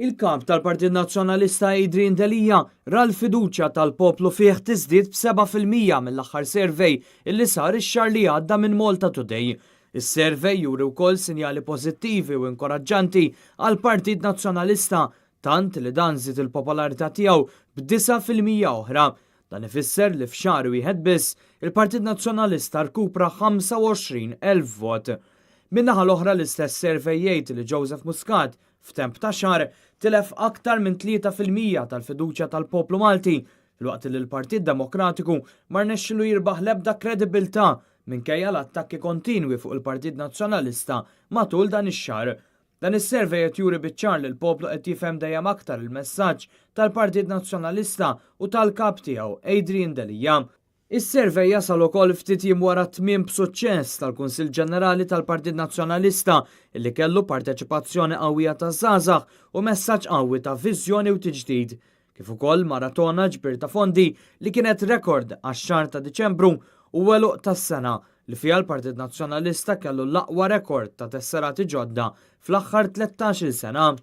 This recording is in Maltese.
Il-Kap tal-Partit Nazzjonalista Adrian Delia ra l-fiduċja tal-poplu fih tiżdied b'7% mill-aħħar survey illi sar ix-xahar li għadda minn Malta Today. Is-survey juri wkoll sinjali pożittivi u inkoraġġanti għall-Partit Nazzjonalista tant li dan żied il-popolarità tiegħu b'9% oħra. Dan ifisser li f'xahar wieħed biss il-Partit Nazzjonalista rkupra 25,000 vot. Min-naħa l-oħra, l-istess survey jgħid li Joseph Muscat f'temp ta' xahar tilef aktar minn 3% tal-fiduċja tal-poplu Malti, filwaqt li l-Partit Demokratiku ma rnexxilu jirbaħ l-ebda kredibilità minkejja l-attakki kontinwi fuq il-Partit Nazzjonalista matul dan ix-xahar. Dan is-survey qed juri biċ-ċar li l-poplu qed jifhem dejjem aktar il-messaġġ tal-Partit Nazzjonalista u tal-kap tiegħu Adrian Delia. Is-survey jasal ukoll ftit jiem wara tmiem b'suċċess tal-Kunsill Ġenerali tal-Partit Nazzjonalista, illi kellu parteċipazzjoni qawwija ta' żgħażagħ u messaġġ qawwi ta' viżjoni u tiġdid, kif ukoll maratona ġbir ta' fondi li kienet rekord għax-xahar ta' Diċembru u għeluq tas-sena li fiha l-Partit Nazzjonalista kellu l-aqwa rekord ta' tesserati ġodda fl-aħħar 13-il sena.